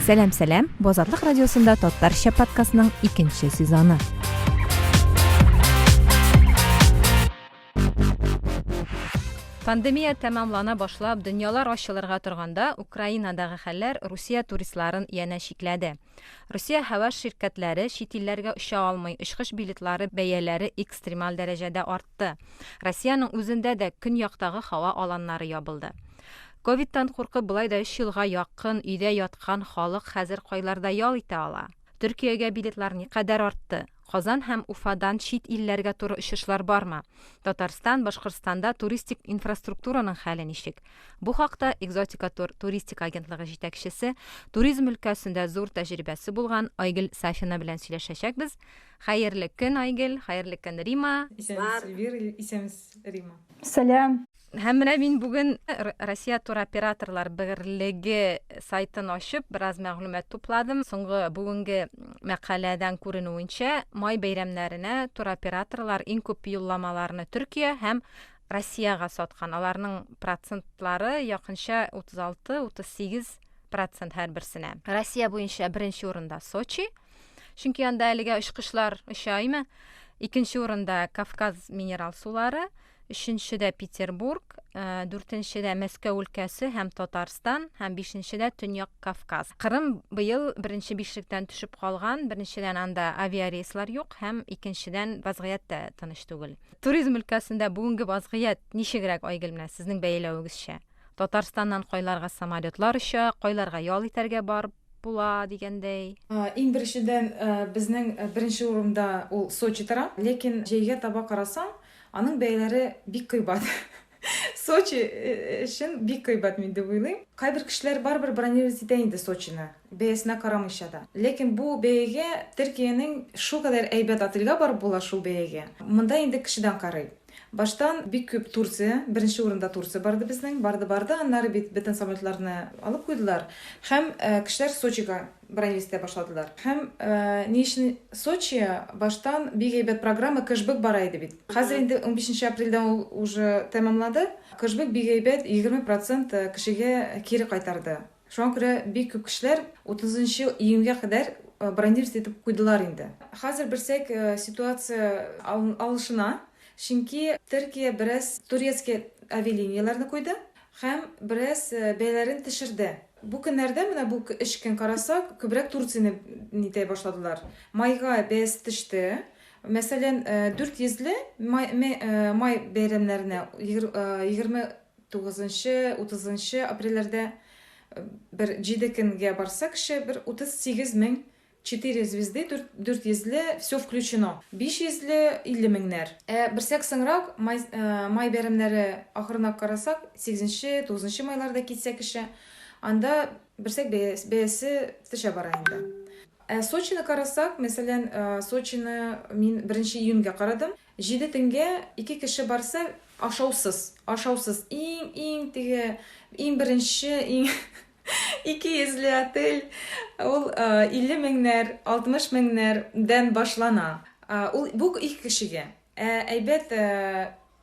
Сәлам, сәлам! Бу Азатлык радиосында татарча подкастның икенче сезоны. Пандемия тәмамлана башлап, дөньялар ачылырга торганда, Украинадагы хәлләр Русия туристларын янә чикләде. Русия һава ширкәтләре чит илләргә оча алмый, очкыч билетлары бәяләре экстремаль дәрәҗәдә артты. Россиянең үзендә дә көньяктагы һава аланнары ябылды. Ковидтан куркып болай да өч елга якын өйдә яткан халык хәзер кайларда ял итә ала? Төркиягә билетлар никадәр артты? Казан һәм Уфадан чит илләргә туры очышлар бармы? Татарстан, Башкортстанда туристик инфраструктураның хәле ничек? Бу хакта Экзотика Тур туристик агентлыгы җитәкчесе, туризм өлкәсендә зур тәҗрибәсе булган Айгөл Сафина белән сөйләшәчәкбез. Хәерле көн, Айгөл, хәерле көн, Рима. Исәнмесез, Эльвира, исәнмесез, Рима. Сәлам. Һәм менә мин бүген Россия туроператорлар берлеге сайтын ачып, бераз мәгълүмат тупладым. Соңгы бүгенге мәкаләдән күренүенчә, май бәйрәмнәренә туроператорлар иң күп юлламаларны Төркия һәм Россиягә саткан. Аларның процентлары якынча 36-38 процент һәрберсенә. Россия буенча беренче урында Сочи, чөнки анда әлегә очкычлар оча, әйме? Икенче урында Кавказ минерал сулары, Өченчедә Петербург, дүртенчедә Мәскәү өлкәсе һәм Татарстан һәм бишенчедә Төньяк Кавказ. Кырым быел беренче бишлектән төшеп калган. Беренчедән, анда авиарейслар юк һәм икенчедән, вазгыять тә тыныч түгел. Туризм өлкәсендә бүгенге вазгыять ничегрәк, Айгөл, менә сезнең бәяләвегезчә? Татарстаннан кайларга самолетлар оча, кайларга ял итәргә барып була дигәндәй? Иң беренчедән, безнең беренче урында ул Сочи тора. Ләкин җәйгә таба карасаң, Аның бәяләре бик кыйбат. Сочи өчен бик кыйбат мин дип уйлыйм. Кайбер кешеләр барыбер бронировать итә инде Сочины, бәясенә карамыйча да. Ләкин бу бәягә Төркиянең шулкадәр әйбәт отельгә барып була шул бәягә. Монда инде кешедән карый. Баштан бик күп Турция, беренче урында Турция барды безнең, барды-барды, аннары бит бөтен самолетларны алып куйдылар һәм кешеләр Сочига бронировать итә башладылар. Һәм ни өчен Сочи баштан бик әйбәт программа кэшбэк бара иде бит. Хәзер инде 15 апрельдән ул уже тәмамлады. Кэшбэк бик әйбәт 20 процент кешегә кире кайтарды. Шуңа күрә бик күп кешеләр 30 июньгә кадәр бронировать итеп куйдылар инде. Хәзер берсәк ситуация алышына, чөнки Төркия бераз турецкий авиалинияләрне куйды. Һәм бераз бәяләрен төшерде. Бу көннәрдә, менә бу өч көн карасак, күбрәк Турцияне нитә башладылар. Майга бәясе төште. Мәсәлән, 400 ле май, май бәйрәмнәренә 29 нчы, 30 нчы апрельләрдә бер җиде көнгә барса кеше, бер 38 мең Четыре звезды, дүрт йөзле, все включено. Биш йөзле, 50 меңнәр. Ә берсәк соңрак, май, май бәйрәмнәре ахырына карасак, сигезенче, тугызынчы майларда китсә кеше, анда берсәк бәясе төшә бара инде. Ә Сочины карасак, мәсәлән, Сочины мин беренче июньгә карадым. Җиде төнгә ике кеше барса, ашаусыз, ашаусыз, иң, иң теге, иң беренче, иң 200 ле отель, ул 50 меңнәр, 60 меңнәрдән башлана. Ул бу ике кешегә. Ә әйбәт,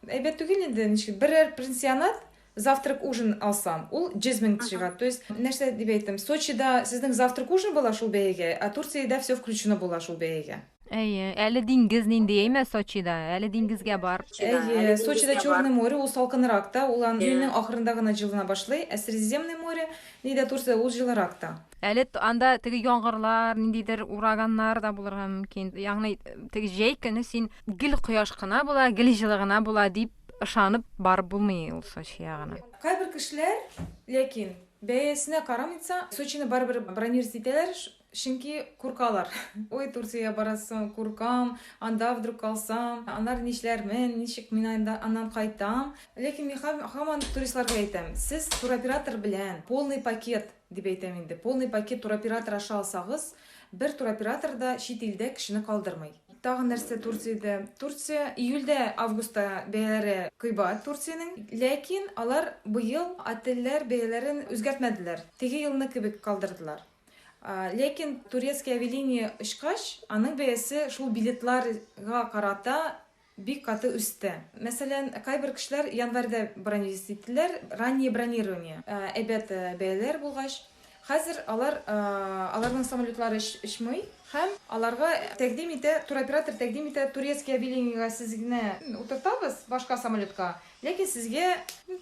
әйбәт түгел инде, ничек, берәр пансионат завтрак, ужин алсам, ул 100 мең чыга. То есть, нәрсә дип әйттем, Сочида сезнең завтрак, ужин була шул бәягә, ә Турциядә все включено була шул бәягә. Әйе, әле диңгез нинди, әйме, Сочида? Әле диңгезгә бар. Әйе, Сочида Черное море, ул салкынрак та, ул ан июньнең ахырында гына җылына башлый, ә Средиземное море, нидә Турциядә, ул җылырак та. Әле анда теге яңгырлар, ниндидер ураганнар да булырга мөмкин. Ягъни теге җәй көне син гел кояш кына була, гел җылы гына була дип ышанып барып булмый ул Сочи ягына. Кайбер кешеләр, ләкин, бәясенә карамыйча, Сочины барыбер бронировать итәләр, Чөнки куркалар. Ой, Турциягә барасым, куркам, анда вдруг калсам, аннары нишләрмен, ничек мин анда аннан кайтам. Ләкин мин һаман туристларга әйтәм, сез туроператор белән полный пакет дип әйтәм инде, полный пакет туроператор аша алсагыз, бер туроператор да чит илдә кешене калдырмый. Тагын нәрсә Турциядә? Турция июльдә, августта бәяләре кыйбат Турциянең. Ләкин алар быел отельләр бәяләрен үзгәртмәделәр. Теге елны кебек калдырдылар. Ләкин турецкий авиалиния очкач, аның бәясе шул билетларга карата бик каты үсте. Мәсәлән, кайбер кешеләр январьда бронировать иттеләр, раннее бронирование, әйбәт бәяләр булгач. Хәзер алар аларның самолетлары очмый һәм аларга тәкъдим итә, туроператор тәкъдим итә, турецкий авиалиниягә сезне утыртабыз башка самолетка, ләкин сезгә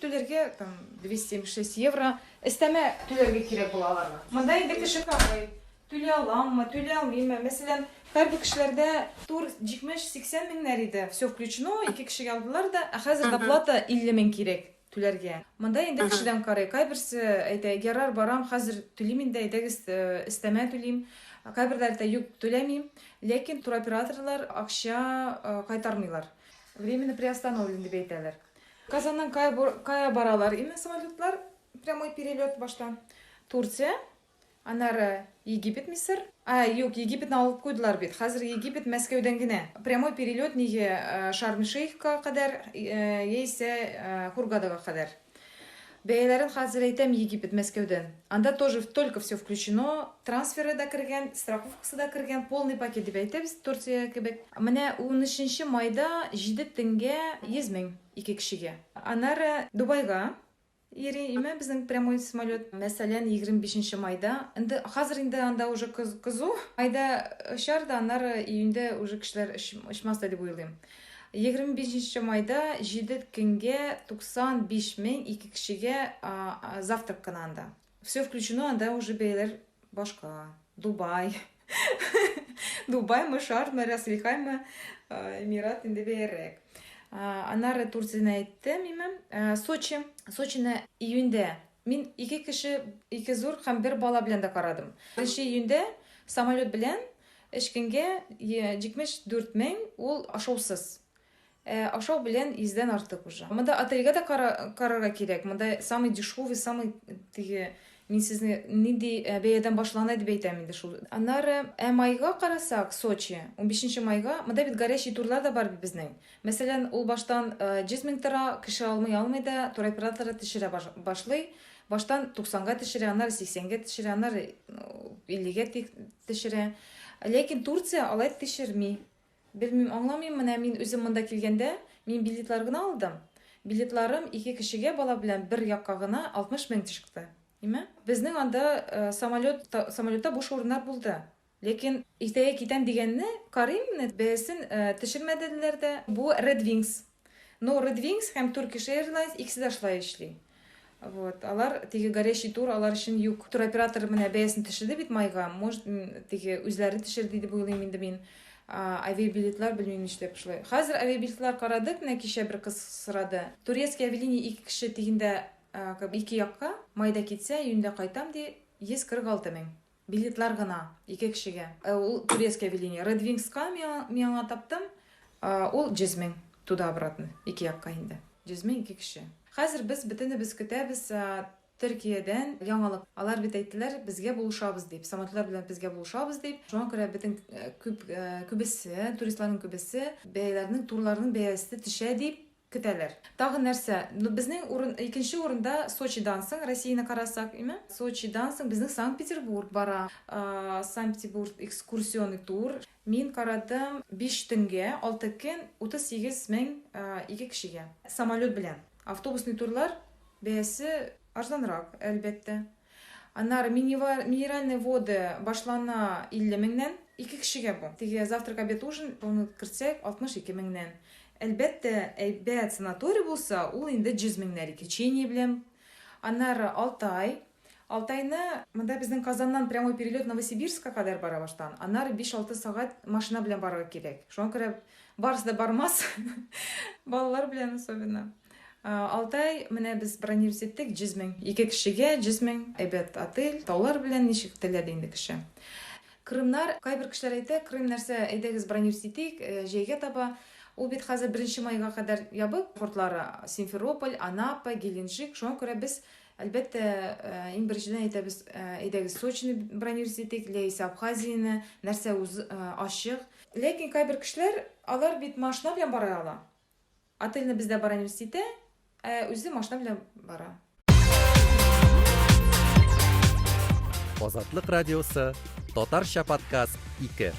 түләргә там 276 евро өстәмә түләргә кирәк була аларга. Монда инде кеше карый, түли аламмы, түли алмыйммы. Мәсәлән, кайбер кешеләрдә тур 70-80 меңнәр иде, все включено, ике кешегә алдылар да, ә хәзер доплата 50 мең кирәк. Түләргә. Монда инде кешедән карый. Кайберсе әйтә, ярар, барам, хәзер түлим инде, әйдәгез, өстәмә түлим. Кайберләре әйтә, юк, түләмим. Ләкин туроператорлар акча кайтармыйлар. Временно приостановлен дип әйтәләр. Казаннан кая, кая баралар именно самолетлар? Прямой перелет башта. Турция, Аннары Египет, Мисыр. Ә, юк, Египетны алып куйдылар бит. Хәзер Египет Мәскәүдән генә. Прямой перелет нигә Шарм-Шейхка кадәр, яисә Хургадага кадәр. Бәяләрен хәзер әйтәм Египет Мәскәүдән. Анда тоже только все включено, трансферы да кергән, страховкасы да кергән, полный пакет дип әйтәбез, Турция кебек. Менә унөченче майда җиде төнгә 100 мең ике кешегә. Аннары Дубайга Йөри име безнең прямой самолет. Мәсәлән, 25 нче майда. Инде хәзер инде анда уже кызу. Майда очар да, аннары июньдә уже кешеләр очмас та дип уйлыйм. 25 нче майда 7 көнгә 95 мең ике кешегә завтрак кына анда. Все включено, анда уже бәяләр башка. Дубай. Дубаймы, Шармы, Рәс-эль-Хаймы, Эмират инде бәярәк. Аннары Турцияне әйттем, име. Сочи. Сочины июньдә мин ике кеше, ике зур һәм бер бала белән дә карадым. Беренче июньдә самолет белән өч көнгә 74 мең, ул ашаусыз. Ә ашау белән йөздән артык уже. Монда отельгә дә карарга кирәк. Монда самый дешевый, самый теге мин сезне нинди э, бәядән башлана дип әйтәм инде шул. Аннары ә майга карасак, Сочи, 15 майга, монда бит горящий турлар да бар бит безнең. Мәсәлән, ул баштан 100 э, мең тора, кеше алмый алмый да, туроператоры төшерә башлый. Баштан 90-га төшерә, аннары 80-гә төшерә, аннары 50-гә төшерә. Ләкин Турция алай төшерми. Белмим, аңламыйм, менә мин үзем монда килгәндә, мин билетлар гына алдым. Билетларым ике кешегә бала белән бер якка гына 60 мең чыкты. Име? Безнең анда самолет, самолетта буш урыннар булды. Ләкин иртәгә китәм дигәнне карыйм, менә бәясен төшермәделәр дә. Бу Red Wings. Но Red Wings һәм Turkish Airlines икесе дә шулай эшли. Вот, алар теге горящий тур алар өчен юк. Туроператор менә бәясен төшерде бит майга, может, теге үзләре төшерде дип уйлыйм инде мин. Авиабилетлар белмим нишләп шулай. Хәзер авиабилетлар карадык, менә кичә бер кыз сорады. Турецкий авиалиния ике кеше дигәндә, как бы ике якка, майда китсә, июньдә кайтам ди, 146 мең. Билетлар гына, ике кешегә. Ә ул турецкий авиалиния. Red Wings-ка мин аңа таптым. Ул 100 мең туда-обратно, ике якка инде. 100 мең ике кеше. Хәзер без бөтенебез көтәбез Төркиядән яңалык. Алар бит әйттеләр, безгә булышабыз дип, самолетлар белән безгә булышабыз дип. Шуңа күрә бөтен күп күбесе, туристларның күбесе бәяләрнең, турларның бәясе төшә дип Көтәләр. Тагын нәрсә? Ну, безнең урын, икенче урында Сочидан соң, Россияне карасак, име? Сочидан соң безнең Санкт-Петербург бара. Санкт-Петербург экскурсионный тур. Мин карадым, биш төнгә, алты көн, 38 мең ике кешегә. Самолет белән. Автобусный турлар бәясе арзанрак, әлбәттә. Аннары минеральные воды башлана 50 меңнән. Ике кешегә бу. Теге завтрак, обед, ужин, шуны кертсәк, 62 меңнән. Әлбәттә, әйбәт санаторий булса, ул инде 100 меңнәр ике печенье белән. Аннары Алтай. Алтайны монда безнең Казаннан прямой перелет Новосибирскка кадәр бара баштан. Аннары 5-6 сәгать машина белән барырга кирәк. Шуңа күрә барысы да бармас. Балалар белән особенно. Алтай, менә без бронировать иттек, 100 мең. Ике кешегә 100 мең, әйбәт отель, таулар белән ничек теләде инде кеше. Крымнар, кайбер кешеләр әйтә, Крым нәрсә, әйдәгез бронировать итик, җәйгә таба. Ул бит хәзер беренче майга кадәр ябык портлары, Симферополь, Анапа, Геленджик. Шуңа күрә без, әлбәттә, иң беренчедән әйтәбез, әйдәгез Сочины бронировать итик, яисә Абхазияне, нәрсә үз ачык. Ләкин кайбер кешеләр, алар бит машина белән бара ала. Отельне бездә бронировать итә, ә үзе машина белән бара. Азатлык радиосы, татарча подкаст 2.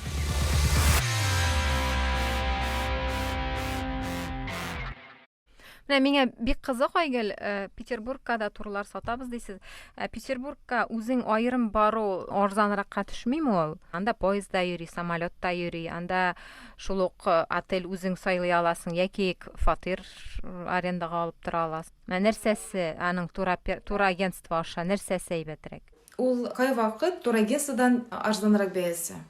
Менә миңа бик кызык, Айгөл, э, Петербургка да турлар сатабыз дисез. Ә Петербургка үзең аерым бару арзанракка төшмиме ул? Анда поездда йөри, самолетта йөри, анда шул ук э, отель үзең сайлый аласың яки фатир арендага алып тора аласың. Менә нәрсәсе аның турагентство аша нәрсәсе әйбәтрәк? Ул кайвакыт турагентстводан арзанрак бәясе.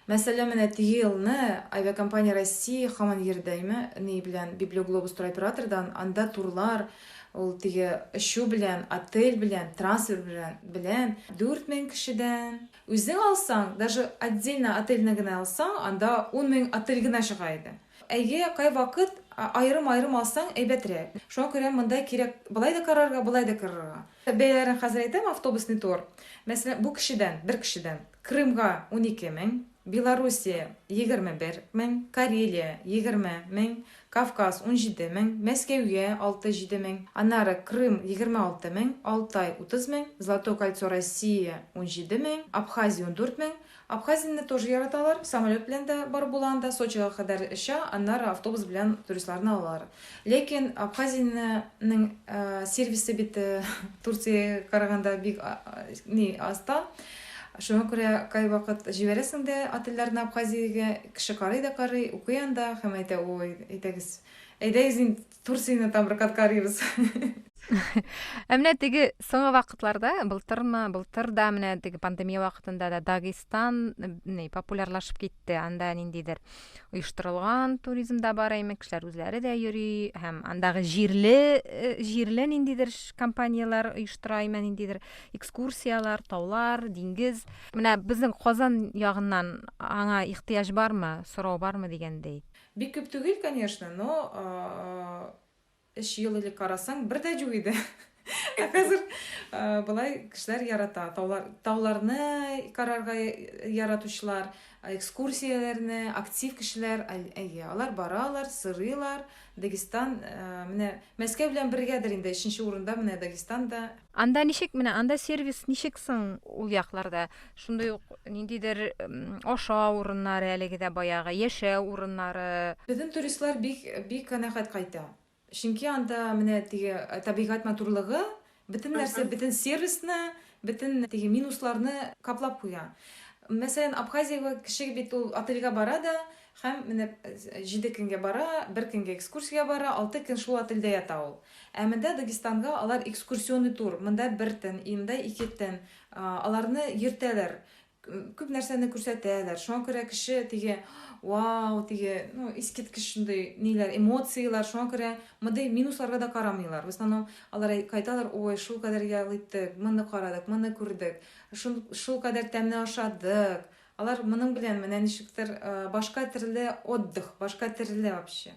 Мәсәлән, менә теге елны Авиакомпания России һаман йөрде, әйме, ни белән, Библиоглобус туроператордан, анда турлар, ул теге очу белән, отель белән, трансфер белән, белән 4000 кешедән. Үзең алсаң, даже отдельно отельне генә алсаң, анда 10000 отель генә чыга иде. Әйе, кайвакыт аерым-аерым алсаң, әйбәтрәк. Шуңа күрә монда кирәк болай да карарга, болай да карарга. Бәяләрен хәзер әйтәм, автобусный тур. Мәсәлән, бу кешедән, бер кешедән. Крымга 12 мең, Белоруссия 21 мең, Карелия 20 мең, Кавказ 17 мең, Мәскәүгә 6-7 мең, аннары Крым 26 мең, Алтай 30 мең, Золотое кольцо России 17 мең, Абхазия 14 мең. Абхазияне тоже яраталар, самолет белән дә барып була анда, Сочига кадәр оча, аннары автобус белән туристларны алалар. Ләкин Абхазиянең сервисы бит Турциягә караганда бик ни аста. Шуңа күрә кайвакыт җибәрәсең дә отельләрне Абхазиягә, кеше карый да карый, укый анда һәм әйтә, ой, әйдәгез, әйдәгез инде Турцияне там прокатка карыйбыз. Ә менә теге соңгы вакытларда, былтырмы, былтыр да менә теге пандемия вакытында да Дагестан ни популярлашып китте. Анда ниндидер оештырылган туризм да бар әйме, кешеләр үзләре дә йөри һәм андагы җирле э, җирле ниндидер компанияләр оештыра әйме, ниндидер экскурсияләр, таулар, диңгез. Менә безнең Казан ягыннан аңа ихтыяҗ бармы, сорау бармы дигәндәй. Бик күп түгел, конечно, но өч ел элек карасаң, бер дә юк иде. Ә хәзер болай кешеләр ярата. Таулар, тауларны карарга яратучылар, экскурсияләрне, актив кешеләр, әйе, алар баралар, сырыйлар. Дагестан, менә Мәскәү белән бергәдер инде, өченче урында менә Дагестан да. Анда ничек, менә анда сервис ничек соң ул якларда? Шундый ук ниндидер ашау урыннары әлеге дә баягы, яшәү урыннары. Безнең туристлар бик, бик канәгать кайта. Чөнки анда менә теге табигать матурлыгы бөтен нәрсә, бөтен сервисны, бөтен теге минусларны каплап куя. Мәсәлән, Абхазиягә кеше бит ул отельгә бара да һәм менә җиде көнгә бара, бер көнгә экскурсиягә бара, алты көн шул отельдә ята ул. Ә монда Дагестанга алар экскурсионный тур, монда бер төн, монда ике төн, Аларны йөртәләр, күп нәрсәне күрсәтәләр. Шуңа күрә кеше теге, вау, теге, ну, искиткеч шундый ниләр, эмоцияләр. Шуңа күрә мондый минусларга да карамыйлар. В основном алар кайталар, ой, шул кадәр ял иттек, моны карадык, моны күрдек, шул, шул кадәр тәмле ашадык. Алар моның белән менә ничектер башка төрле отдых, башка төрле вообще.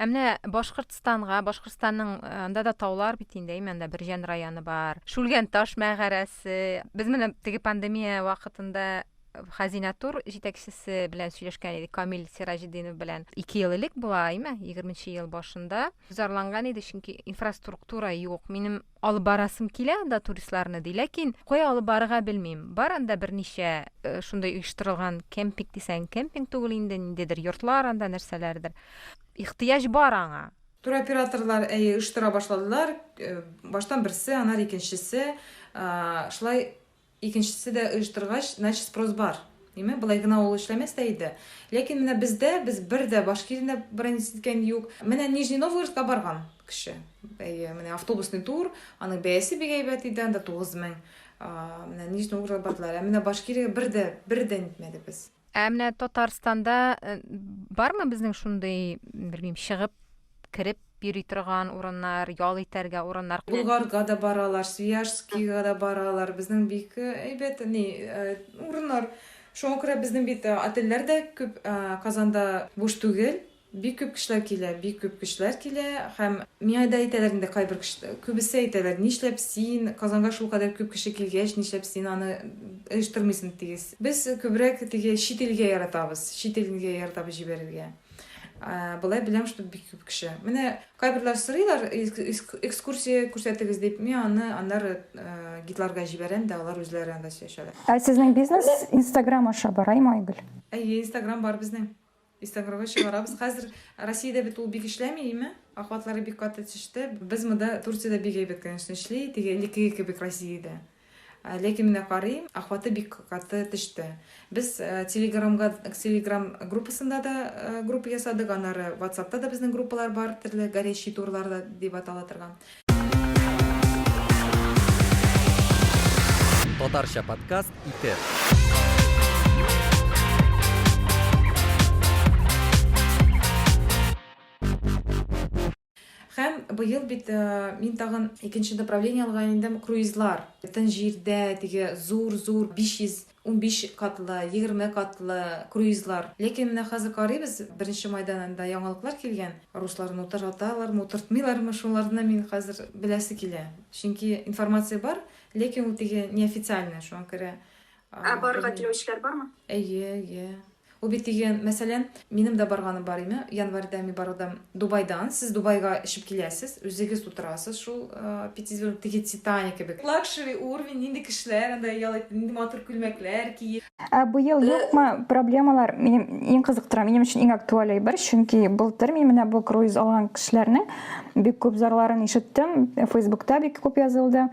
Ә менә Башкортстанга, Башкортстанның э, анда да таулар бит инде, әйме, анда Бөрҗән районы бар, Шүлгән таш мәгарәсе. Без менә теге пандемия вакытында Хәзинә тур җитәкчесе белән сөйләшкән идек, Камил Сираҗетдинов белән. 2 ел элек була, әйме, 20 ел башында. Зарланган иде, чөнки инфраструктура юк. Минем алып барасым килә анда туристларны, ди, ләкин кая алып барырга белмим. Бар анда берничә э, шундый оештырылган кемпинг дисәң, кемпинг түгел инде, ниндидер йортлар анда нәрсәләрдер. Ихтыяҗ бар аңа. Туроператорлар әйе оештыра башладылар. Э, баштан берсе, аннары икенчесе. Э, шулай Икенчесе дә оештыргач, значит, спрос бар. Димәк, болай гына ул эшләмәс тә иде. Ләкин менә бездә, без бер дә Башкирияне бронить иткән юк. Менә Нижний Новгородка барган кеше. Әйе, менә автобусный тур, аның бәясе бик әйбәт иде, анда 9000. Менә Нижний Новгородка бардылар. Ә менә Башкириягә бер дә, бер дә нитмәдек без. Ә менә Татарстанда э, бармы безнең шундый, белмим, чыгып, кереп йөри торган урыннар, ял итәргә урыннар? Болгарга да баралар, Свияжскийга да баралар. Безнең бик э, әйбәт ни э, урыннар. Шуңа күрә безнең бит отельләр дә күп Казанда буш түгел. Бик күп кешеләр килә, бик күп кешеләр килә һәм миңа да әйтәләр инде кайбер кеше, күбесе әйтәләр, нишләп син Казанга шулкадәр күп кеше килгәч, нишләп син аны оештырмыйсың тигез. Без күбрәк теге чит илгә яратабыз, чит илгә яратабыз җибәрергә. Болай беләм, что бик күп кеше. Менә кайберләр сорыйлар, экскурсия күрсәтегез дип, мин аны аннары гидларга җибәрәм дә, алар үзләре анда сөйләшәләр. Ә сезнең бизнес Инстаграм аша бараймы, Айгөл? Әйе, Инстаграм бар безнең. Инстаграмга чыгарабыз. Хәзер Россиядә бит ул бик эшләми, име? Охватлары бик каты төште. Без монда Турциядә бик әйбәт, конечно, эшли, теге элеккеге кебек Россиядә. Ләкин менә карыйм, охваты бик каты төште. Без Телеграмга, Телеграм группасында да группа ясадык, аннары WhatsAppта да безнең группалар бар, төрле горящие турлар да дип атала торган. Татарча подкаст 2. Һәм быел бит э, мин тагын икенче направление алган идем, круизлар. Тын җирдә теге зур-зур 515 катлы, 20 катлы круизлар. Ләкин менә хәзер карыйбыз, беренче майдан анда яңалыклар килгән. Русларны утырталармы, утыртмыйлармы, шуларны мин хәзер беләсе килә. Чөнки информация бар, ләкин ул теге неофициальный, шуңа күрә. Ә барырга теләүчеләр бармы? Әйе, әйе. Ул бит дигән, мәсәлән, минем дә барганым бар име, январьда мин бардым Дубайдан, сез Дубайга эчеп киләсез, үзегез утырасыз шул пятизвездный, теге Титаник кебек. Лакшери уровень, нинди кешеләр анда ял итә, нинди матур күлмәкләр киеп. Ә быел юкмы проблемалар? Минем иң кызыктыра, минем өчен иң актуаль әйбер, чөнки былтыр мин менә бу круиз алган кешеләрнең бик күп зарларын ишеттем, Фейсбукта бик күп язылды.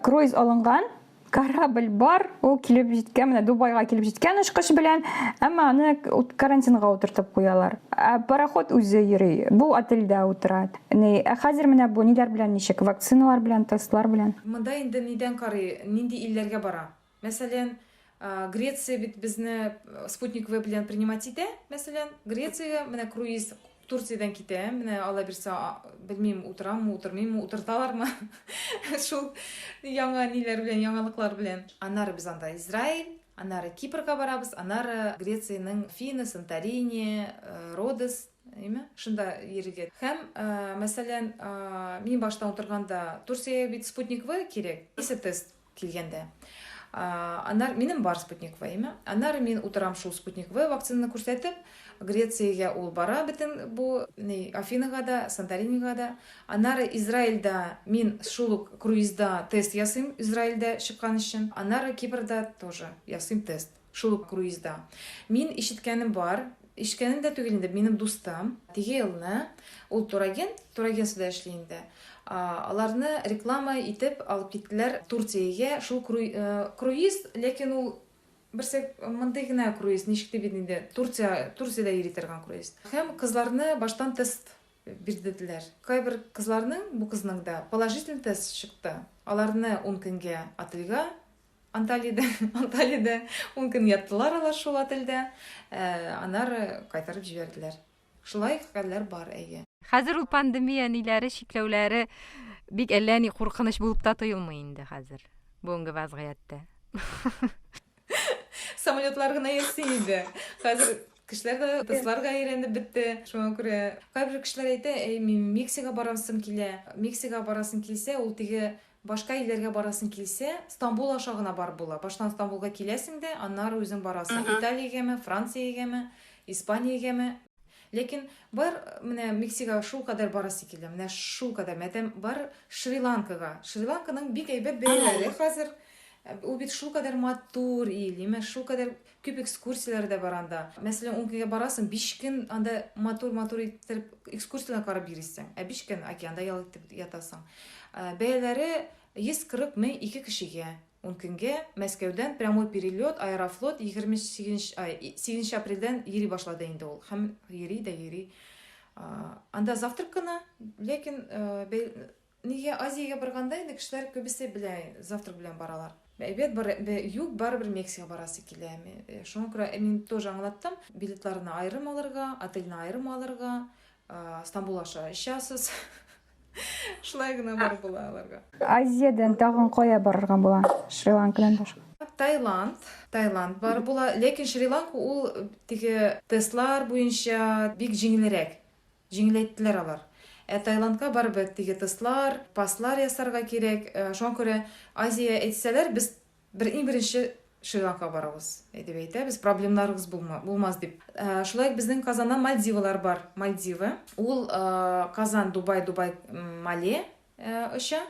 Круиз алынган, Корабль бар, ул килеп җиткән, менә Дубайга килеп җиткән очкыч белән, әмма аны карантинга утыртып куялар. Ә пароход үзе йөри, бу отельдә утыра. Ни, ә хәзер менә бу ниләр белән ничек? Вакциналар белән, тестлар белән? Монда инде нидән карый, нинди илләргә бара. Мәсәлән, Греция бит безне Спутник В белән принимать итә, мәсәлән, Грециягә менә круиз Турциядән китә, менә Алла бирсә, белмим, утыраммы, утырмыйммы, утырталармы? Шул яңа ниләр белән, яңалыклар белән. Аннары без анда Израиль, аннары Кипрга барабыз, аннары Грециянең Фина, Санторини, э, Родос, әйме? Шунда йөрергә. Һәм, э, мәсәлән, э, мин башта утырганда Турциягә бит Спутник В кирәк, исә тест. Килгәндә. Аннары минем бар Спутник В име. Аннары мин утырам шул Спутник В вакцинаны күрсәтеп, Грециягә ул бара бөтен бу ни Афинага да, Санторинига да. Аннары Израильдә мин шул ук круизда тест ясыйм Израильдә чыккан өчен. Аннары Кипрда тоже ясыйм тест. Шул ук круизда. Мин ишеткәнем бар, ишеткәнем дә түгел инде, минем дустым теге елны, ул турагент, турагентствода эшли инде. Аларны реклама итеп алып киттеләр Турциягә, шул круиз, ләкин ул берсе мондый гына круиз, ничек дип инде, Турция, Турциядә йөри торган круиз. Һәм кызларны баштан тест бирделәр. Кайбер кызларның, бу кызның да положительный тест чыкты. Аларны ун көнгә отельгә Анталиядә, Анталиядә ун көн яттылар алар шул отельдә, э, аннары кайтарып җибәрделәр. Шулай хәлләр бар, әйе. Хәзер ул пандемия ниләре, чикләүләре бик әллә ни куркыныч булып та тоелмый инде хәзер, бүгенге вазгыятьтә. Самолетлар гына йөрсен инде. Хәзер кешеләр дә тестларга өйрәнеп бетте. Шуңа күрә кайбер кешеләр әйтә, әй, мин Мексикага барасым килә. Мексикага барасың килсә, ул теге Башка илләргә барасың килсә, Стамбул аша гына барып була. Баштан Стамбулга киләсең дә, аннары үзең барасың. Италиягәме, Франциягәме, Испаниягәме. Ләкин бар, менә Мексикага шулкадәр барасы килә, менә шулкадәр. Мәтәм, бар Шри-Ланкага. Шри-Ланканың бик әйбәт бәяләре хәзер. Ул бит шулкадәр матур ил, имеш, шулкадәр Күп экскурсияләр дә бар анда. Мәсәлән, ун көнгә барасың, биш көн анда матур-матур иттереп экскурсияләр карап йөрисең. Ә биш көн океанда ял итеп ятасың. Бәяләре 140 мең ике кешегә ун көнгә Мәскәүдән прямой перелет, Аэрофлот 28 ай, 8 апрельдән йөри башлады инде ул. Һәм йөри дә йөри. Анда завтрак кына, ләкин Нигә Азиягә барганда инде кешеләр күбесе белә, завтрак белән баралар. Әйбәт бар, юк, барыбер Мексикага барасы килә. Э, шуңа күрә э, мин тоже аңлаттым, билетларны аерым алырга, отельне аерым алырга, Стамбул аша очасыз. Шулай гына барып була аларга. Азиядән тагын кая барырга була? Шри-Ланкадан башка. Таиланд, Таиланд барып була, ләкин Шри-Ланка ул теге тестлар буенча бик җиңелрәк. Җиңеләйттеләр алар. Ә Таиландка барыбер теге тестлар, пасслар ясарга кирәк. Шуңа күрә Азия әйтсәләр, без бер иң беренче Шри-Ланкага барабыз, дип әйтәбез, проблемнарыгыз булмас дип. Шулай ук безнең Казаннан Мальдивалар бар. Мальдивы. Ул Казан, Дубай, Дубай, Мале оча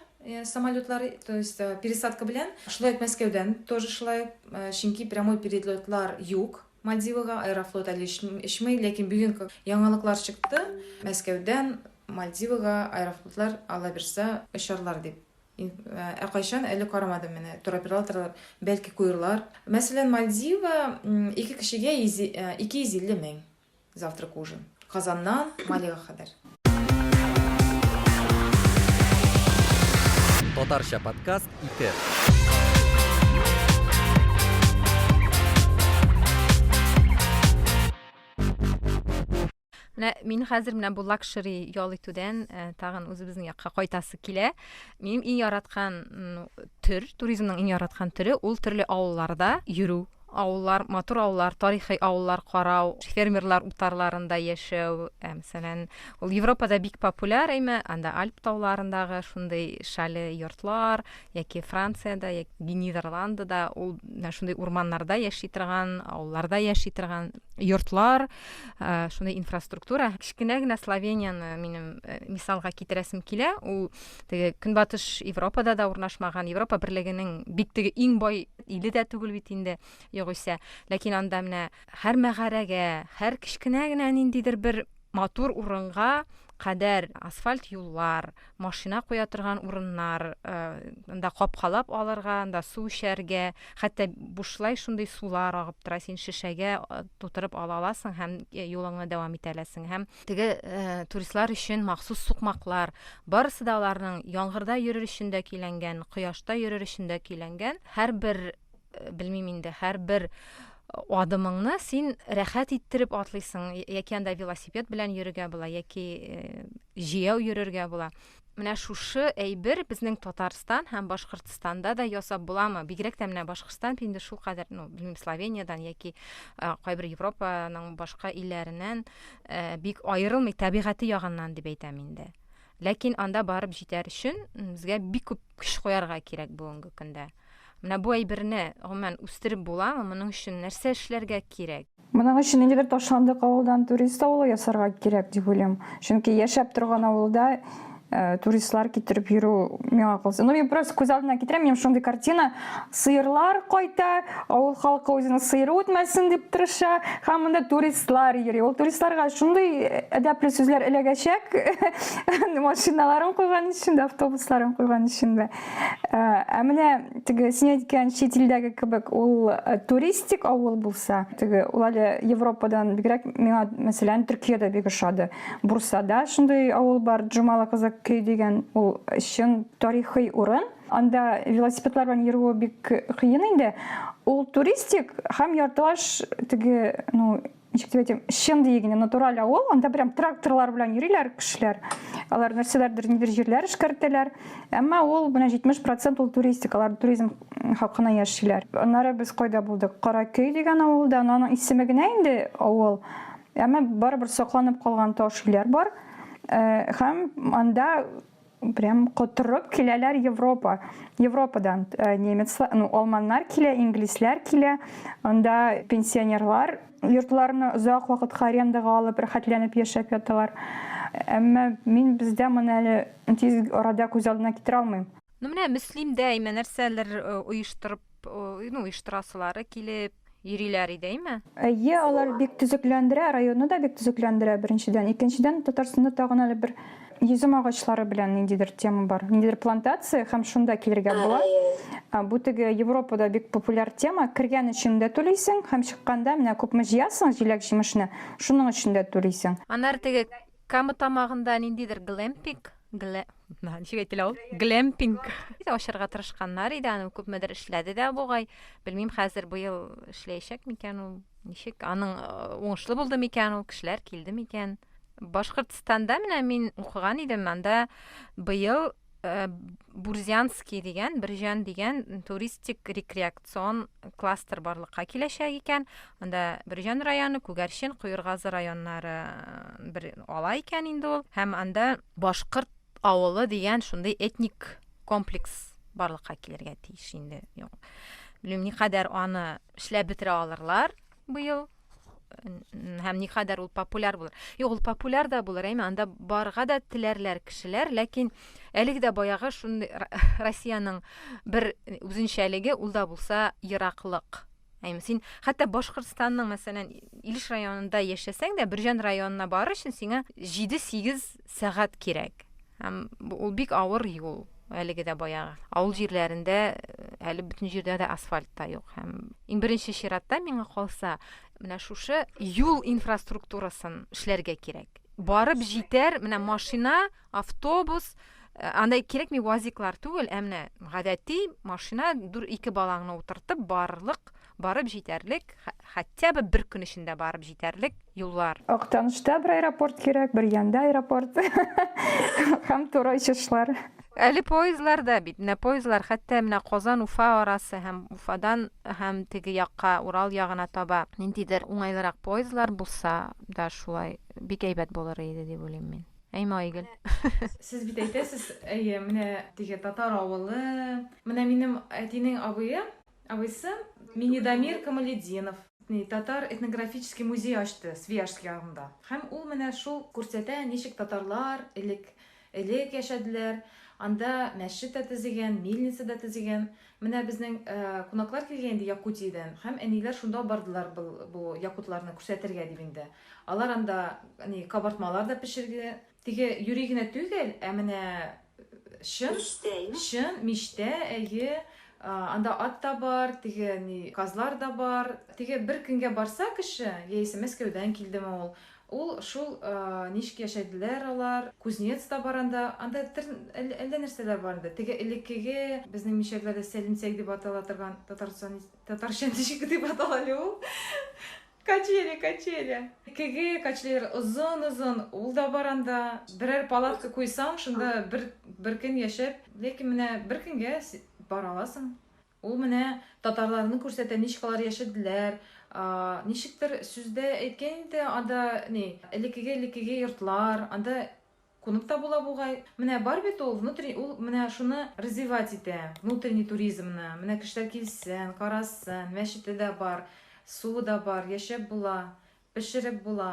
самолетлар, то есть пересадка белән. Шулай ук Мәскәүдән тоже шулай ук, чөнки прямой перелетлар юк. Мальдивага Аэрофлот әле очмый, ләкин бүген яңалыклар чыкты. Мәскәүдән Мальдивага Аэрофлотлар алабирса очарлар дип. Ә кайчан әле карамадым менә. Туроператорлар бәлки куерлар. Мәсәлән, Мальдива ике кешегә 250 мең завтрак ужин. Казаннан Малига кадәр. Татарча подкаст итер. Менә мин хәзер менә бу лакшери ял итүдән э, тагын үзебезнең якка кайтасы килә. Минем иң яраткан төр, туризмның иң яраткан төре ул төрле авылларда йөрү. Авыллар, матур авыллар, тарихи авыллар карау, фермерлар утарларында яшәү, э, мәсәлән, ул Европада бик популяр әйме, анда Альп тауларындагы шундый шале йортлар, яки Франциядә, яки Нидерландыда ул менә шундый урманнарда яши торган, авылларда яши торган йортлар, э, шундый инфраструктура. Кечкенә генә Словенияне минем э, мисалга китерәсем килә. Ул теге Көнбатыш Европада да урнашмаган, Европа берлегенең бик теге иң бай иле дә түгел бит инде, югыйсә. Ләкин анда менә һәр мәгарәгә, һәр кечкенә генә ниндидер бер матур урынга кадәр асфальт юллар, машина куя торган урыннар, э, анда капкалап алырга, анда су эчәргә, хәтта бушлай шундый сулар агып тора, син шешәгә э, тутырып ала аласың һәм э, юлыңны дәвам итә аласың. Һәм теге э, туристлар өчен махсус сукмаклар, барысы да аларның яңгырда йөрер өчен дә көйләнгән, кояшта йөрер өчен дә көйләнгән. Һәрбер белмим инде, һәрбер адымыңны син рәхәт иттереп атлыйсың, яки анда велосипед белән йөрергә була, яки җәяү йөрергә була. Менә шушы әйбер безнең Татарстан һәм Башкортстанда да ясап буламы? Бигрәк тә менә Башкортстан инде шулкадәр, ну, белмим, Словениядән яки кайбер Европаның башка илләреннән бик аерылмый табигате ягыннан дип әйтәм инде. Ләкин анда барып җитәр өчен безгә бик күп көч куярга кирәк бүгенге көндә. Менә бу әйберне гомумән үстереп буламы? Моның өчен нәрсә эшләргә кирәк? Моның өчен ниндидер ташландык авылдан турист авылы ясарга кирәк дип уйлыйм. Чөнки яшәп торган авылда э, туристлар китереп йөрү миңа калса. Ну, мин просто күз алдына китерәм, минем шундый картина. Сыерлар кайта, авыл халкы үзенең сыеры үтмәсен дип тырыша, һәм монда туристлар йөри. Ул туристларга шундый әдәпле сүзләр эләгәчәк, машиналарын куйган өчен дә, автобусларын куйган өчен дә. Э, ә менә теге син әйткән чит илдәге кебек ул э, туристик авыл булса, теге ул әле Европадан бигрәк миңа, мәсәлән, Төркиядә бик ошады. Бурсада шундый авыл бар, Джумалы Кызык көй дигән, ул чын тарихи урын. Анда велосипедлар белән йөрүе бик кыен инде. Ул туристик һәм яртылаш теге, ну, ничек дип әйтим, чын дигән натураль авыл, анда прям тракторлар белән йөриләр кешеләр. Алар нәрсәләрдер, нидер җирләр эшкәртәләр. Әмма ул менә 70% ул туристик, алар туризм хакына яшиләр. Аннары без кайда булдык? Каракөй дигән авылда, аның исеме генә инде авыл. Әмма барыбер сакланып калган таш өйләр бар. Э, һәм анда Прям котырып киләләр Европа. Европадан э, немецлар, ну, алманнар килә, инглизләр килә. Анда пенсионерлар йортларны озак вакытка арендага алып, рәхәтләнеп яшәп яталар. Әмма мин бездә моны әле тиз арада күз алдына китерә алмыйм. Ну, менә Мөслимдә әйме нәрсәләр э, оештырып, э, ну, оештырасылары килеп, йөриләр иде, әйме? Әйе, алар бик төзекләндерә, районны да бик төзекләндерә, беренчедән. Икенчедән, Татарстанда тагын әле бер йөзем агачлары белән ниндидер тема бар. Ниндидер плантация һәм шунда килергә була. Бу теге Европада бик популяр тема. Кергән өчен дә түлисең һәм чыкканда менә күпме җыясың җиләк-җимешне, шуның өчен дә түлисең. Аннары теге Кама тамагында ниндидер глэмпинг, глэ, ничек әйтелә ул? Глэмпинг. Ачарга тырышканнар иде, аны күпмедер эшләде дә бугай. Белмим, хәзер быел эшләячәк микән ул? Ничек? Аның э, уңышлы булды микән ул? Кешеләр килде микән? Башкортстанда менә мин укыган идем, анда быел Э, Бурзянский дигән, Бирҗан дигән туристик рекреацион кластер барлыкка киләчәк икән. Анда Бирҗан районы, Күгәрчен, Куергазы районнары э, бер ала икән инде ул. Һәм анда Башкорт авылы дигән шундый этник комплекс барлыкка килергә тиеш инде. Юк. Белмим, никадәр аны эшләп бетерә алырлар быел. Һәм никадәр ул популяр булыр. Юк, ул популяр да булыр, әйме, анда барырга да теләрләр кешеләр, ләкин әлеге дә баягы шундый Россиянең бер үзенчәлеге ул да булса ераклык. Әйме, син хәтта Башкортстанның, мәсәлән, Илеш районында яшәсәң дә, Бөрҗән районына барыр өчен сиңа 7-8 сәгать кирәк. Һәм ул бик авыр юл, әлеге дә баягы. Авыл җирләрендә э, әле бөтен җирдә дә асфальт та юк. Һәм иң беренче чиратта миңа калса, менә шушы юл инфраструктурасын эшләргә кирәк. Барып җитәр, менә машина, автобус, э, андай кирәкми вазиклар түгел, ә менә гадәти машина, дүр ике балаңны утыртып барырлык, барып җитәрлек, хотя бы бер көн эчендә барып җитәрлек юллар. Актанышта бер аэропорт кирәк, бер янда аэропорт һәм туры очышлар. Әле поездлар да бит, менә поездлар хәтта менә Казан-Уфа арасы һәм Уфадан һәм теге якка, Урал ягына таба ниндидер уңайлырак поездлар булса да шулай бик әйбәт булыр иде дип уйлыйм мин. Әйме, Айгөл? Сез бит әйтәсез, әйе, менә теге татар авылы. Менә минем әтинең абые, абыйсы Минидамир Камалетдинов татар этнографический музей ачты Свияжск ягында. Һәм ул менә шул күрсәтә, ничек татарлар элек элек яшәделәр. Анда мәчет тә төзегән, мельница да төзегән. Менә безнең кунаклар килгән инде Якутиядән, һәм әниләр шунда бардылар бу якутларны күрсәтергә дип инде. Алар анда ни кабартмалар да пешерде. Теге юри генә түгел, ә менә чын Мичтә, әйме? Чын мичтә, әйе. Анда ат та бар, теге ни казлар да бар. Теге бер көнгә барса кеше, яисә Мәскәүдән килдеме ул, ул шул ничек яшәделәр алар, кузнец та бар анда, анда тер әллә нәрсәләр бар инде. Теге элеккеге безнең мишәрләрдә сәлимсәк дип атала торган татарча татарча ничек дип атала әле ул? Качели, качели. Теге качелиләр озын-озын, ул да бар анда. Берәр палатка куйсаң, шунда бер бер көн яшәп, ләкин менә бер көнгә бара аласың. Ул менә татарларны күрсәтә, ничек алар яшәделәр. Ничектер сүздә әйткән инде, анда ни, элеккеге элеккеге йортлар, анда Кунып та була бугай. Менә бар бит ул внутренний, ул менә шуны развивать итә, внутренний туризмны. Менә кешеләр килсен, карасын, мәчете дә бар, суы да бар, яшәп була, пешереп була.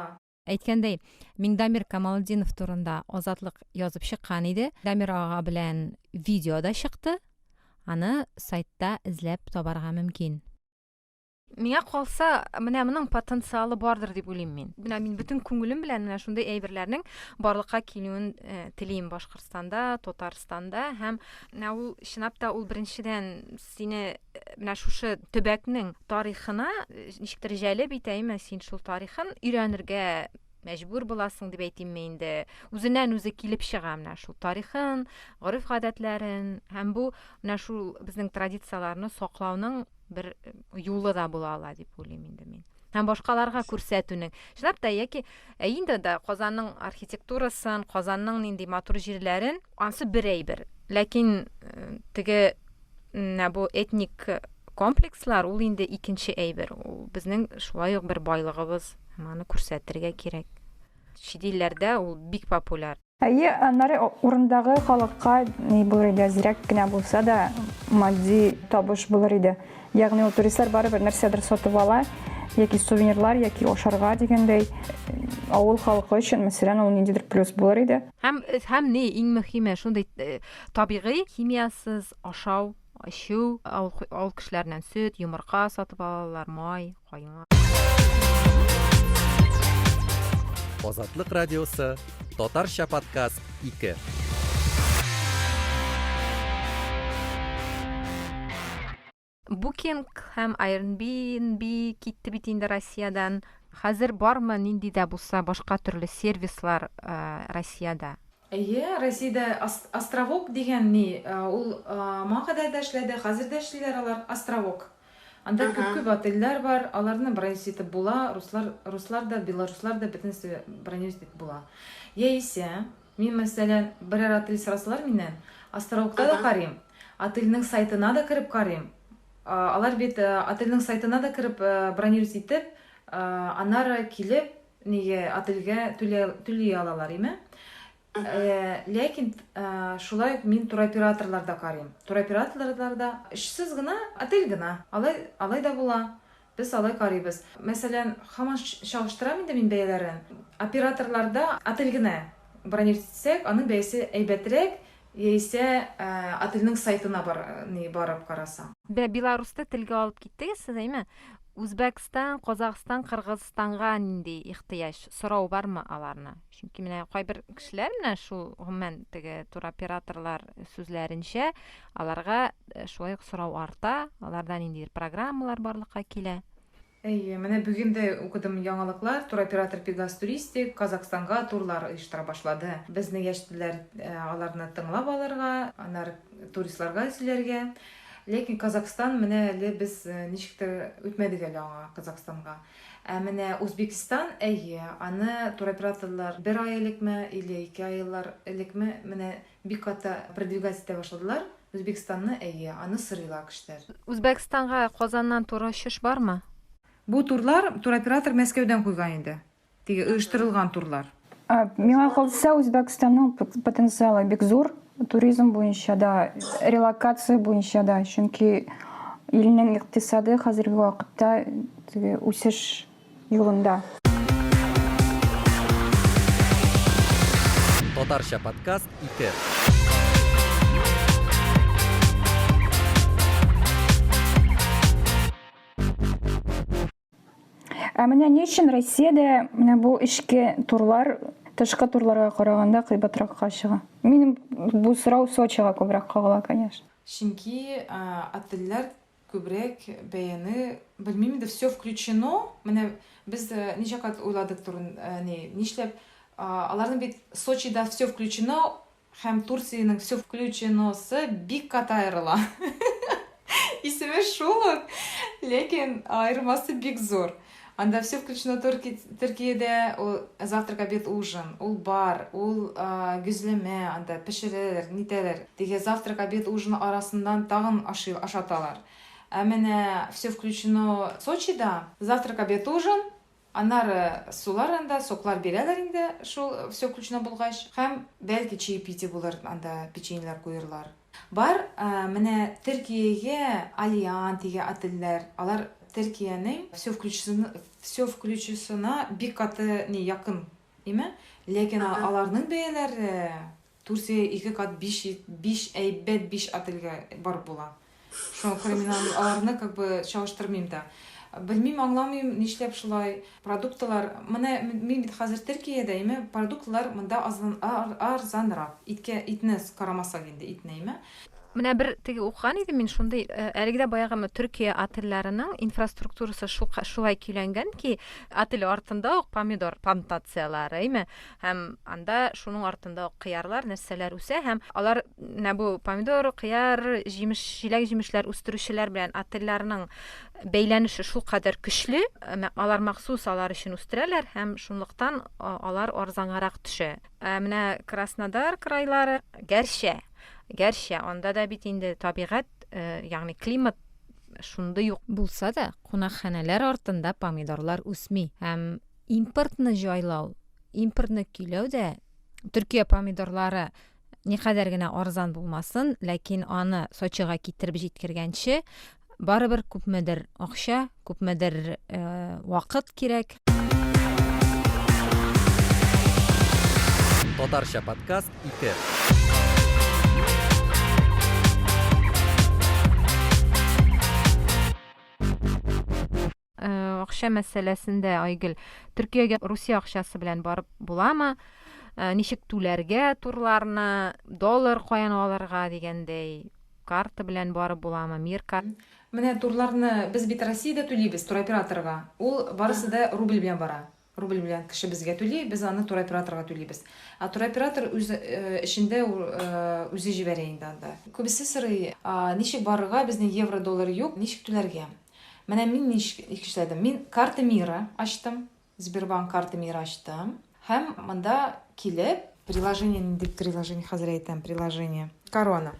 Әйткәндәй, Миңдамир Камалетдинов турында Азатлык язып чыккан иде. Дамир ага белән видео да чыкты. Аны сайтта эзләп табарга мөмкин. Миңа калса, менә моның потенциалы бардыр дип уйлыйм мин. Менә мин бөтен күңелем белән менә шундый әйберләрнең барлыкка килүен э, телим Башкортстанда, Татарстанда һәм менә ул чынлап та ул беренчедән сине э, менә шушы төбәкнең тарихына э, ничектер җәлеп итә, әйме, син шул тарихын өйрәнергә мәҗбүр буласың дип әйтимме инде. Үзеннән үзе килеп чыга менә шул тарихын, гореф-гадәтләрен һәм бу менә шул безнең традицияләрне саклауның бер э, юлы да була ала дип уйлыйм инде мин. Һәм башкаларга күрсәтүнең. Чынлап та, яки ә инде дә Казанның архитектурасын, Казанның нинди матур җирләрен, ансы бер әйбер. Ләкин э, теге менә бу этник комплекслар ул инде икенче әйбер. Ул безнең шулай ук бер байлыгыбыз. Һәм аны күрсәтергә кирәк. Чит илләрдә ул бик популяр. Әйе, аннары урындагы халыкка ни булыр иде, әзрәк кенә булса да матди табыш булыр иде. Ягъни ул туристлар барыбер нәрсәдер сатып ала, яки сувенирлар, яки ашарга дигәндәй. Авыл халкы өчен, мәсәлән, ул ниндидер плюс булыр иде. Һәм, һәм ни, иң мөһиме, шундый табигый, химиясез ашау, эчү, авыл, авыл кешеләреннән сөт, йомырка сатып алалар, май, каймак. Азатлык радиосы, татарча подкаст 2. Booking һәм Airbnb китте бит инде Россиядән. Хәзер бармы нинди дә булса башка төрле сервислар э, Россиядә? Әйе, Россиядә Островок дигән ни, ул моңа кадәр дә эшләде, хәзер дә эшлиләр алар, Островок. Анда күп-күп отельләр бар, аларны бронировать итеп була, руслар, руслар да, белоруслар да, бөтенесе бронировать итеп була. Яисә, мин, мәсәлән, берәр отель сорасалар миннән, Островокта да карыйм, отельнең сайтына да кереп карыйм. Алар бит отельнең сайтына да кереп бронировать итеп, аннары килеп, Нигә отельгә түли алалар, име? Э, ләкин э, шулай ук мин туроператорларда карыйм. Туроператорларда эшсез гына, отель гына. Алай, алай да була. Без алай карыйбыз. Мәсәлән, һаман чагыштырам инде мин бәяләрен. Операторларда отель генә бронировать итсәк, аның бәясе әйбәтрәк, яисә э, отельнең сайтына бар, ни, барып карасаң. Беларуста телгә алып киттегез сез, әйме? Үзбәкстан, Казахстан, Кыргызстанга нинди ихтыяҗ, сорау бармы аларны? Чөнки менә кайбер кешеләр менә шул гомумән теге туроператорлар сүзләренчә, аларга э, шулай ук сорау арта, аларда ниндидер программалар барлыкка килә. Әйе, менә бүген дә укыдым яңалыклар, туроператор Пегас Туристик Казахстанга турлар оештыра башлады. Безне яшьтеләр э, аларны тыңлап алырга, аннары туристларга сөйләргә. Ләкин Казахстан менә әле без э, ничектер үтмәдек әле аңа, Казахстанга. Ә менә Узбекистан, әйе, аны туроператорлар бер ай элекме или ике айлар элекме менә бик каты продвигать итә башладылар. Үзбекстанны, әйе, аны сорыйлар кешеләр. Үзбәкстанга Казаннан туры очыш бармы? Бу турлар туроператор Мәскәүдән куйган инде. Теге оештырылган турлар. Миңа калса, Үзбәкстанның потенциалы бик зур, туризм буенча да, релокация буенча да, чөнки илнең икътисады хәзерге вакытта теге үсеш юлында. Татарча подкаст 2. Ә менә ни өчен Россиядә менә бу эчке турлар тышкы турларга караганда кыйбатракка чыга? Минем бу сорау Сочига күбрәк кагыла, конечно. Чөнки отельләр күбрәк бәяне, белмим инде, все включено. Менә без ничә кат уйладык турын, ни, нишләп аларның бит Сочида все включено Һәм Турциянең все включеносы бик каты аерыла. Исеме шул ук, ләкин аермасы бик зур. Анда все включено Төркиядә ул завтрак, обед, ужин, ул бар, ул гөзләмә, анда пешерәләр, нитәләр. Теге завтрак, обед, ужин арасыннан тагын ашый, ашаталар. Ә менә все включено Сочида завтрак, обед, ужин, Аннары сулар анда, соклар бирәләр инде, шул все включено булгач. Һәм бәлки чаепитие булыр, анда печеньелар куерлар. Бар, менә Төркиягә Алиан дигән отельләр, алар Төркиянең все включено, все включесына бик каты ни якын, име? Ләкин аларның бәяләре Турция ике кат биш, биш әйбәт биш отельгә барып була. Шуңа күрә мин аларны как бы чагыштырмыйм да. Белмим, аңламыйм, нишләп шулай. Продуктылар, менә мин бит хәзер Төркиядә, име, продуктлар монда азан, арзанрак. Иткә, итне карамасак инде, итне, име. Менә бер теге укыган идем мин шундый, э, әлеге дә баягы Төркия отельләренең инфраструктурасы шул, шулай көйләнгән ки, отель артында ук помидор плантацияләре, име. Һәм анда шуның артында ук кыярлар, нәрсәләр үсә һәм алар менә бу помидор, кыяр, җимеш, җиләк-җимешләр үстерүчеләр белән отельләрнең бәйләнеше шулкадәр көчле, алар махсус алар өчен үстерәләр һәм шунлыктан алар арзангарак төшә. Ә менә Краснодар крайлары, гәрчә, гәрчә анда да бит инде табигать, э, ягъни климат шундый ук булса да, кунакханәләр артында помидорлар үсми һәм Импортны җайлау, импортны көйләү дә Төркия помидорлары никадәр генә арзан булмасын, ләкин аны Сочига китереп җиткергәнче, барыбер күпмедер акча, күпмедер э, вакыт кирәк. Татарча подкаст 2. Э, акча мәсьәләсендә, Айгөл, Төркиягә Русия акчасы белән барып буламы? Э, ничек түләргә турларны, доллар каян алырга дигәндәй, карта белән барып буламы, мир карта? Менә турларны без бит Россиядә түлибез туроператорга. Ул барысы да рубль белән бара. Рубль белән кеше безгә түли, без аны туроператорга түлибез. Ә туроператор үз эчендә үзе җибәрә инде анда. Күбесе сорый, ничек барырга, безнең евро, доллар юк, ничек түләргә? Менә мин ничек эшләдем. Мин карта мира ачтым, Сбербанк карта мира ачтым. Һәм монда килеп, приложение, нинди приложение, хәзер әйтәм, приложение, Корона.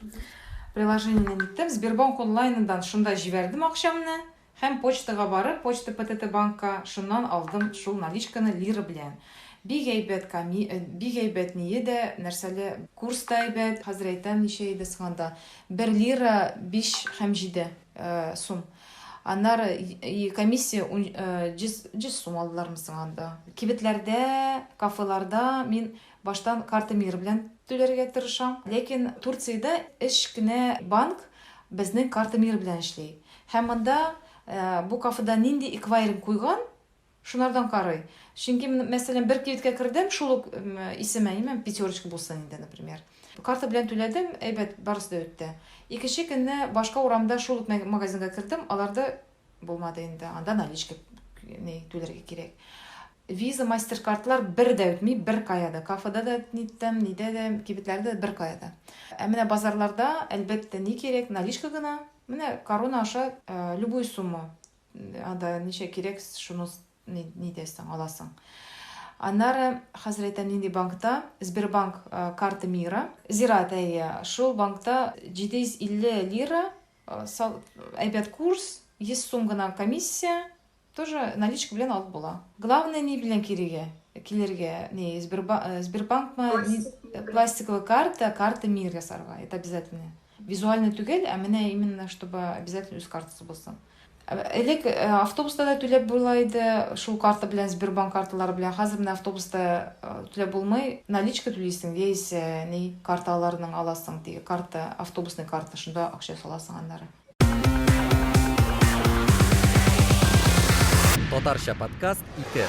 Приложениедән иттем, Сбербанк онлайнындан шунда җибәрдем акчамны. Һәм почтага барып, почта ПТТ банкка, шуннан алдым шул наличканы лира белән. Бик әйбәт ками, бик әйбәт ние дә, нәрсәле, курс та әйбәт, хәзер әйтәм ничә иде соң анда, бер лира биш һәм җиде сум. Аннары и комиссия ун, 100, 100 сум алдылармы соң анда. Кибетләрдә, кафеларда мин баштан карта мир белән түләргә тырышам. Ләкин Турциядә өч кенә банк безнең карта мир белән эшли. Һәм монда Бу кафеда нинди эквайринг куйган, шунардан карый. Чөнки, мәсәлән, бер кибеткә кердем, шул ук исеме, әйеме, Пятерочка булсын инде, например. Карта белән түләдем, әйбәт, барысы да үтте. Икенче көнне башка урамда шул ук магазинга кердем, аларда булмады инде, анда наличка ни түләргә кирәк. Виза, Мастеркардлар бер дә үтми, бер кая да. Кафеда да ниттем, нидә дә, кибетләрдә дә, бер кая да. Ә менә базарларда, әлбәттә, ни кирәк, наличка гына. Менә корона аша любую сумма, анда ничә кирәк, шуны нитәсең, аласың. Аннары, хәзер әйтәм, нинди банкта, Сбербанк карта мира, Зираат, әйе, шул банкта 750 лира, әйбәт курс, 100 сум гына комиссия, Тоже наличка белән алып була. Главное ни белән кирегә, килергә, ни Сбербанкмы, пластиковая карта, карта мир ясарга, это обязательно. Визуально түгел, ә менә именно чтобы обязательно үз картасы булсын. Элек автобуста да түләп була иде, шул карта белән, Сбербанк карталары белән. Хәзер менә автобуста түләп булмый, наличка түлисең, яисә ни карталарның аласың, теге карта, автобусный карта, шунда акча саласың аннары. Татарча подкаст 2.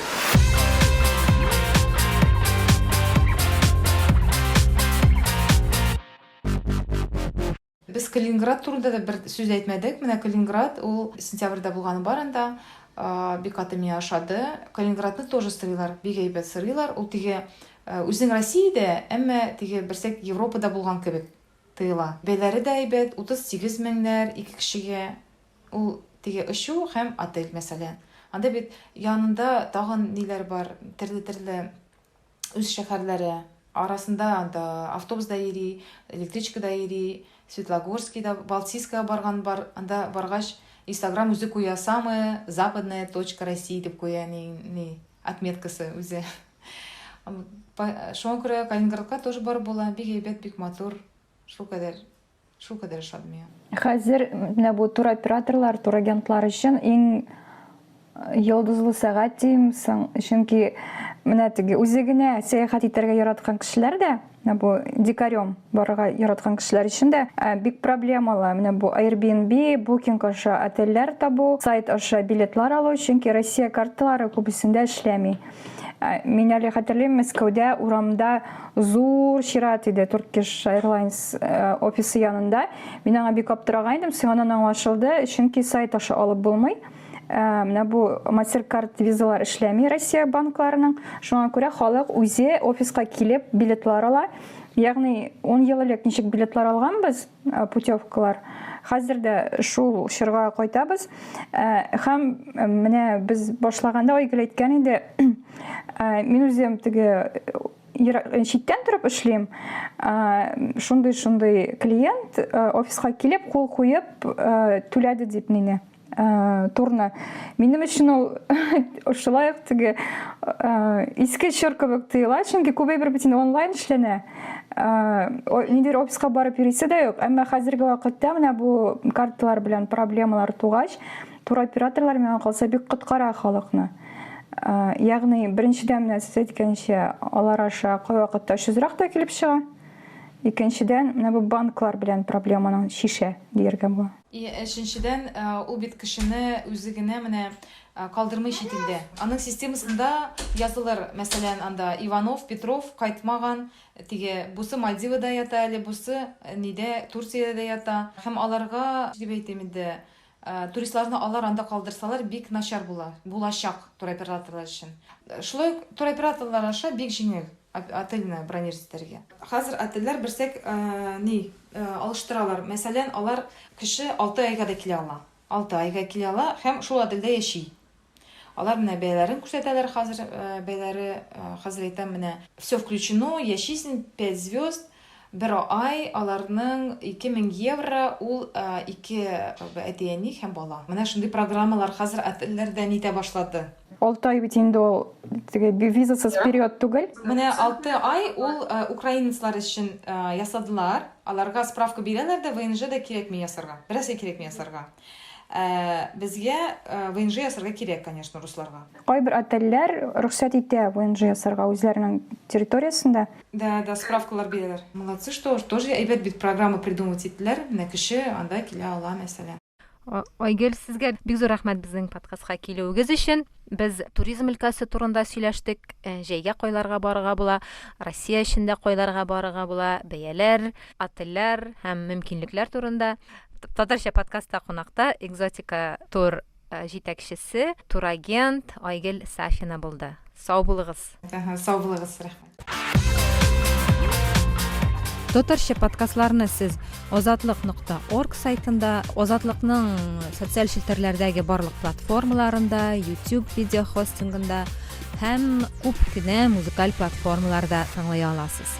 Без Калининград турында да бер сүз әйтмәдек. Менә Калининград ул сентябрьдә булганы бар анда. Бик каты миңа ошады. Калининградны тоже сырыйлар, бик әйбәт сырыйлар. Ул теге үзең Россиядә, әмма теге берсәк Европада булган кебек. Тыела. Бәяләре дә әйбәт, 38 меңнәр ике кешегә. Ул теге очу һәм отель, мәсәлән. Анда бит янында тагын ниләр бар, төрле-төрле үз шәһәрләре. Арасында анда автобус да йөри, электричка да йөри, Светлогорскийда, Балтийскага барган бар. Анда баргач, Инстаграм үзе куя, самая западная точка России дип куя, ни, ни, отметкасы үзе. Шуңа күрә Калининградка тоже барып була. Бик әйбәт, бик матур. Шулкадәр, шулкадәр ошады миңа. Хәзер менә бу туроператорлар, турагентлар өчен иң йолдызлы сәгать дим соң, чөнки менә теге үзе генә сәяхәт итәргә яраткан кешеләр дә, менә бу дикарем барырга яраткан кешеләр өчен дә бик проблемалы. Менә бу Airbnb, Booking аша отельләр табу, сайт аша билетлар алу, чөнки Россия карталары күбесендә эшләми. Мин әле хәтерлим, Мәскәүдә урамда зур чират иде Turkish Airlines офисы янында. Мин аңа бик аптыраган идем, соңыннан аңлашылды, чөнки сайт аша алып булмый. Менә бу MasterCard визалар эшләми Россия банкларының. Шуңа күрә халык үзе офиска килеп билетлар ала. Ягъни 10 ел элек ничек билетлар алганбыз, путевкалар. Хәзер дә шул чорга кайтабыз. Һәм менә без башлаганда Айгөл әйткән инде, мин үзем теге читтән торып эшлим. Шундый-шундый клиент офиска килеп, кул куеп түләде дип мине. Турны. Минем өчен ул шулай ук теге иске чор кебек тоела, чөнки күп әйбер бит инде онлайн эшләнә. Ниндидер офиска барып йөрисе дә юк. Әмма хәзерге вакытта менә бу карталар белән проблемалар тугач, туроператорлар миңа калса бик коткара халыкны. Ягъни, беренчедән менә сез әйткәнчә, алар аша кайвакытта очсызрак та килеп чыга. Икенчедән, менә бу банклар белән проблеманы чишә дияргә була. И, өченчедән, ул бит кешене үзе генә менә калдырмый чит илдә. Аның системасында язылыр, мәсәлән, анда Иванов, Петров кайтмаган, теге бусы Мальдивада ята әле, бусы нидә, Турциядә дә ята. Һәм аларга, дип әйтим инде, туристларны алар анда калдырсалар, бик начар була, булачак туроператорлар өчен. Шулай ук туроператорлар аша бик җиңел. Отельне бронировать итәргә. Хәзер отельләр берсәк ни, алыштыралар. Мәсәлән, алар кеше алты айга да килә ала. Алты айга килә ала һәм шул отельдә яши. Алар менә бәяләрен күрсәтәләр хәзер, бәяләре, хәзер әйтәм, менә все включено, яшисең, пять звезд, бер ай аларның 2000 евро, ул ике әти-әни һәм бала. Менә шундый программалар хәзер отельләрдә нитә башлады. Алты ай бит инде ул теге визасыз период түгел. Менә алты ай ул украинецлар өчен ясадылар. Аларга справка бирәләр дә, ВНЖ да кирәкми ясарга. Берәрсе кирәкми ясарга. Ә безгә ВНЖ ясарга кирәк, конечно, русларга. Кайбер отельләр рөхсәт итә ВНЖ ясарга үзләренең территориясендә. Да, да, справкалар бирәләр. Молодцы, что тоже әйбәт бит программа придумывать иттеләр. Менә кеше анда килә ала, мәсәлән. Айгөл, сезгә бик зур рәхмәт безнең подкастка килүегез өчен. Без туризм өлкәсе турында сөйләштек. Э, җәйгә кайларга барырга була, Россия эчендә кайларга барырга була, бәяләр, отельләр һәм мөмкинлекләр турында. Татарча подкастта кунакта Экзотика тур э, җитәкчесе, турагент Айгөл Сафина булды. Сау булыгыз. Сау булыгыз, рәхмәт. Татарча подкастларны сез озатлык.орг сайтында, Озатлыкның социаль челтәрләрдәге барлык платформаларында, YouTube видео хостингында һәм күп кенә музыкаль платформаларда тыңлый аласыз.